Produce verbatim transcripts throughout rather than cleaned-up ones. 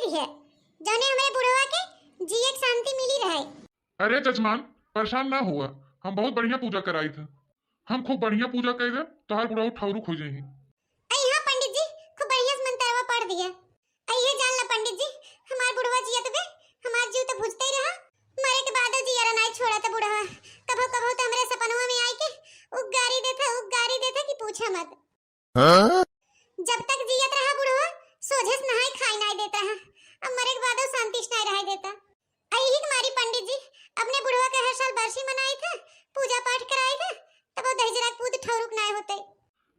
है, जौने हमरे बुढ़वा के जिए के शांति मिली रहे। अरे जजमान, परेशान ना हुआ, हम बहुत बढ़िया पूजा कराई थे। हम खूब बढ़िया पूजा कई दे, तोहार बुढ़ऊ ठौरुक हो जाई। अई हाँ पंडित जी, खूब बढ़िया से मंतरवा पढ़ दिया। अई ये जान ला पंडित जी, हमार बुढ़वा जियत बे, हमार जीव तो भुजते ही रहा, मरे के बादो जियरा नाई छोड़ा था बुढ़वा। कभो कभो तो हमरे सपनवा में आई के उगारी देता, उगारी देता कि पूछा मत। हाँ? जब तक जियत रहा बुढ़वा, सोझे से नहाई खाई नाई देता है, अब मरे के बादो शांति से नाई रह देता। अई यही तुम्हारी पंडित जी, अपने बुढ़वा के हर साल बरसी मनाई था, पूजा पाठ कराई था, तब वो दहिजरा के पूत ठौरुक नाई होते।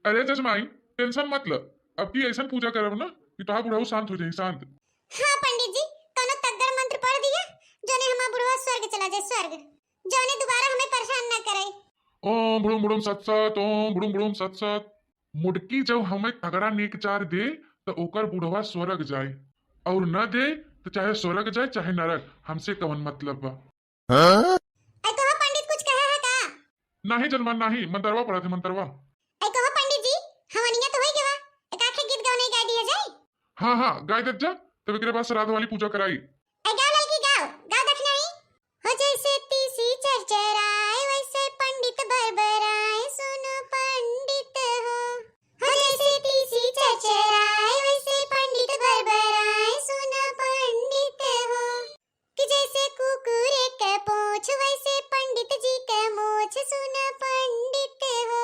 अरे जजमाई, tension मत ल, अब की ऐसन पूजा करब ना कि तोहार बुढ़ऊ शांत हो जाई, शांत। हाँ पंडित जी, कौनो तगड़ मंत्र पढ़ दिया, जौने हमार बुढ़वा स्वर्ग चला जाए, स्वर्ग। जौने दोबारा हमें परेशान ना करे। ओम भ्रूम भ्रूम सत सत, ओम भ्रूम भ्रूम सत सत। मुटकी जब हमें तगड़ा नेक चार दे, तो ओकर बुढ़वा स्वर्ग जाए, और न दे, तो चाहे स्वर्ग जाए, चाहे नरक, हमसे कवन मतलब बा। हाँ? ऐ कहो पंडित, कुछ कहा है का? नाही जजमान, नाही, मंतरवा पढ़त है, मंतरवा। ऐ कहो पंडित जी, हवनिया तो होई गवा, एक आखे गीत गवनई गाय दिया जाए। हाँ, हाँ, गाय देत जा, तब एकरे बाद श्राद्ध वाली पूजा कराई। ऐ गाओ ललकी, गाओ, गाओ दखिनाई। हो जैसे तीसी चरचराए, वैसे पंडित बरबराए, सुनो पंडित हो। हो जैसे तीसी चरचराए, वैसे पंडित बरबराए, सुनो पंडित हो। कि जैसे कुकुरे के पोंछ, वैसे पंडित जी के मोछ, सुनो पंडित हो।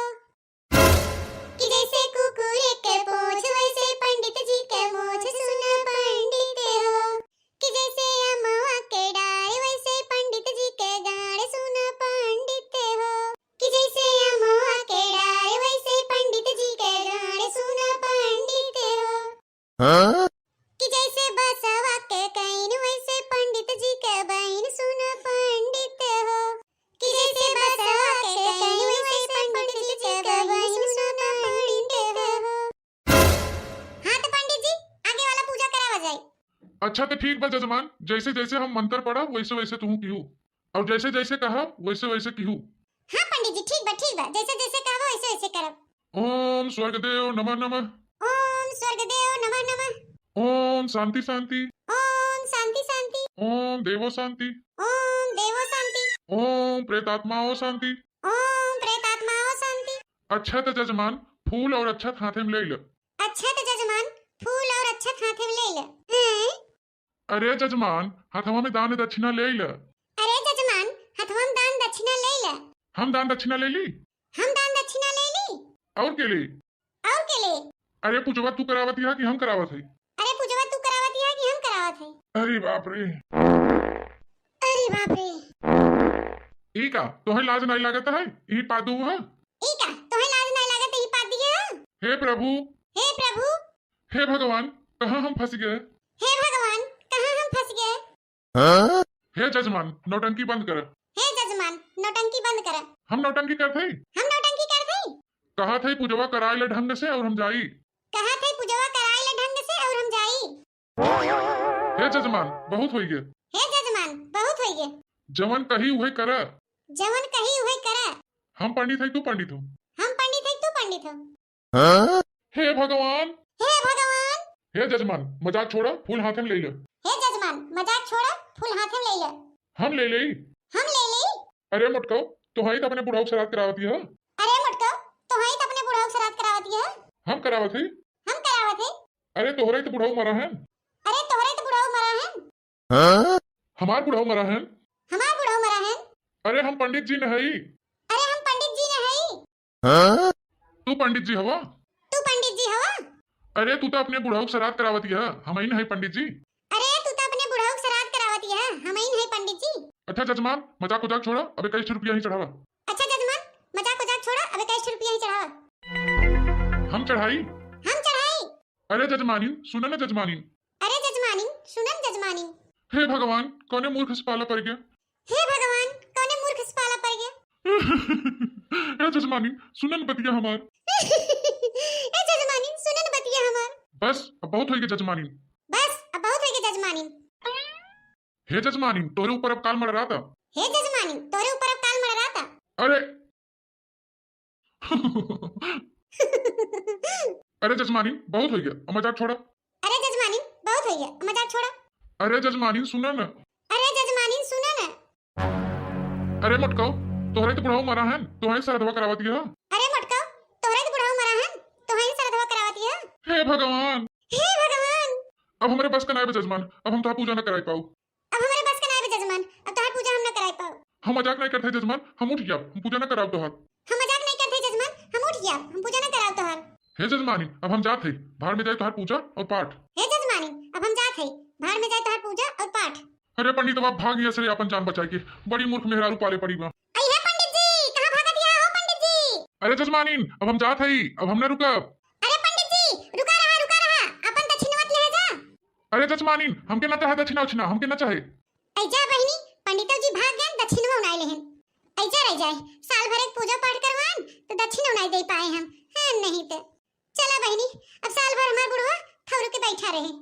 कि जैसे कुकुरे के पोंछ, वैसे पंडित जी के मोछ, सुनो पंडित हो। कि जैसे अमवा के डार, वैसे पंडित जी के गाड़, सुनो पंडित हो। कि जैसे अमवा के डार, वैसे पंडित जी के गाड़, सुनो पंडित हो। हाँ? कि जैसे बसवा के कइन, वैसे पंडित जी के बइन, सुनो पंडित हो। कि जैसे बसवा के कइन, वैसे पंडित जी के बइन, सुनो पंडित हो। हाँ तो पंडित जी, आगे वाला पूजा करावा जाए। अच्छा तो ठीक बा जजमान, जैसे जैसे हम मंत्र पढ़ब, वैसे वैसे तुहू किहू, और जैसे जैसे कहब, वैसे वैसे किहू। हाँ पंडित जी, ठीक बा, ठीक बा, जैसे जैसे कहबो, वैसे वैसे करब। ओम स्वर्ग देव नमः नमः। ओम स्वर्ग देव नमः नमः। ओम शांति शांति। ओम शांति शांति। ओम देवो शांति। ओम देवो शांति। ओम प्रेतात्माओ शांति। ओम प्रेतात्माओ शांति। अच्छा तो जजमान, फूल और अक्षत हाथे में ले लो। अच्छा तो जजमान, फूल और अक्षत हाथे में ले लो। हैं? अरे जजमान, हथवा में दान दक्षिणा ले ल। अरे जजमान, हथवा में दान दक्षिणा ले ल। हम दान दक्षिणा ले ली? हम दान दक्षिणा ले ली? और के ले? और के ले? अरे पूजवा तू करावत है कि हम करावत है? अरे पूजवा तू करावत है कि हम करावत है? अरे बाप रे। अरे बाप रे। ई का, तोहे लाज नहीं लागत है? ई पादू है? ई का, तोहे लाज नहीं लागत है? ई पादी है? हे प्रभु। हे प्रभु। हे भगवान, कहाँ हम फंस गए? हे भगवान, कहाँ हम फंस गए? हाँ? हे जजमान, नौटंकी बंद कर। हे जजमान, नौटंकी बंद कर। हम नौटंकी करत हई? हम नौटंकी करत हई? कहत हई पूजवा कराए ले ढंग से और हम जाई। कहत हई पूजवा कराए ले ढंग से और हम जाई। हे जजमान, बहुत होई गे। हे जजमान, बहुत होई गे। जवन कही उहे कर। जवन कही उहे कर। हम पंडित हई, तू पंडित हो। हम पंडित हई, तू पंडित हो। हाँ? हे भगवान! हे भगवान! हे जजमान, मजाक छोड़ा, फूल हाथे में ले ले। हे जजमान, मजाक छोड़ा, फूल हाथे में ले ले। हम ले लेई। हम ले लेई। अरे मोटकऊ, तोहई त अपने बुढ़ऊ के श्राद्ध करावत है। अरे मोटकऊ, तोहई त अपने बुढ़ऊ के श्राद्ध करावत है। हम करावत है। हम करावत है। अरे तोहरे त बुढ़ऊ मरा है। अरे तोहरे त बुढ़ऊ मरा है। हाँ? हमार बुढ़ऊ मरा है। हमार बुढ़ऊ मरा है। अरे हम पंडित जी न हई। अरे हम पंडित जी न हई। हाँ? तू पंडित जी हवा? तू पंडित जी हवा? अरे तू तो अपने बुढ़ऊ के श्राद्ध करावत है, हमई न हई पंडित जी। अरे तू तो अपने बुढ़ऊ के श्राद्ध करावत है, हमई न हई पंडित जी। अच्छा जजमान, मजाक उजाक छोड़ा, अब इक्कीस रुपया ही चढ़ावा। अच्छा जजमान, मजाक उजाक छोड़ा, अब इक्कीस रुपया ही चढ़ावा। हम चढ़ाई? हम चढ़ाई? अरे जजमानी, सुन न जजमानी। अरे जजमानी, सुन न जजमानी। हे भगवान, कौने मूर्ख से पाला पड़ गया? हे भगवान, कौने मूर्ख से पाला पड़ गया? हे जजमानी, सुन न बतिया हमार। हे जजमानी, सुन न बतिया हमार। बस, अब बहुत होई गे जजमानी। बस, अब बहुत होई गे जजमानी। हे जजमानी, तोरे ऊपर अब काल मड़राता। हे जजमानी, तोरे ऊपर अब काल मड़राता। अरे अरे जजमानी, बहुत होई गे, अब मजाक छोड़ा। अरे जजमानी, बहुत होई मजाक छोड़ा। अरे जजमानिन सुना न। अरे जजमानिन सुना न। अरे मोटकऊ, तोहरे तो बुढ़ऊ मरा है, तोहरे श्राद्धवा करावत यह। अरे मोटकऊ, तोहरे तो बुढ़ऊ मरा है, तोहरे श्राद्धवा करावत यह। हे भगवान। हे भगवान। अब हमरे बस का नाय बे जजमान, अब हम तोहार पूजा न कराई पाऊ। अब हमरे बस का नाय बे जजमान, अब तोहार पूजा हम न कराई पाऊ। हम मजाक नहीं करते जजमान, हम उठ गया, हम पूजा न कराओ तोहार। हम मजाक नहीं करते जजमान, हम उठ गया, हम पूजा न कराओ तोहार। हे जजमानी, अब हम जात है, भाड़ में जाए तोहार पूजा और पाठ। हे जजमानी, अब हम जात है, भाड़ में जाए तोहार पूजा और पाठ। अरे पंडित, अब आप भाग यहाँ से अपन जान बचाए के, बड़ी मूर्ख मेहरारू पाले पड़ी बा। अई हे पंडित जी, कहाँ भागत यहाँ हो पंडित जी? अरे जजमानिन, अब हम जात है, अब हम न रुकब। अरे पंडित जी, रुका रहा, रुका रहा, अपन दक्षिणवा ले जा। अरे जजमानिन, हमके न चाहे दक्षिणा उछिना, हमके न चाहे। ऐ जा बहिनी, पंडितो जी भाग गए, दक्षिणवा उनाई लेहन। ऐ जा रह जाए, साल भर एक पूजा पाठ करवान तो दक्षिणा उनाई दे पाए हम। हाँ, नहीं तो। चला बहिनी, अब साल भर हमार बुढ़वा थौरू के बैठा रहे।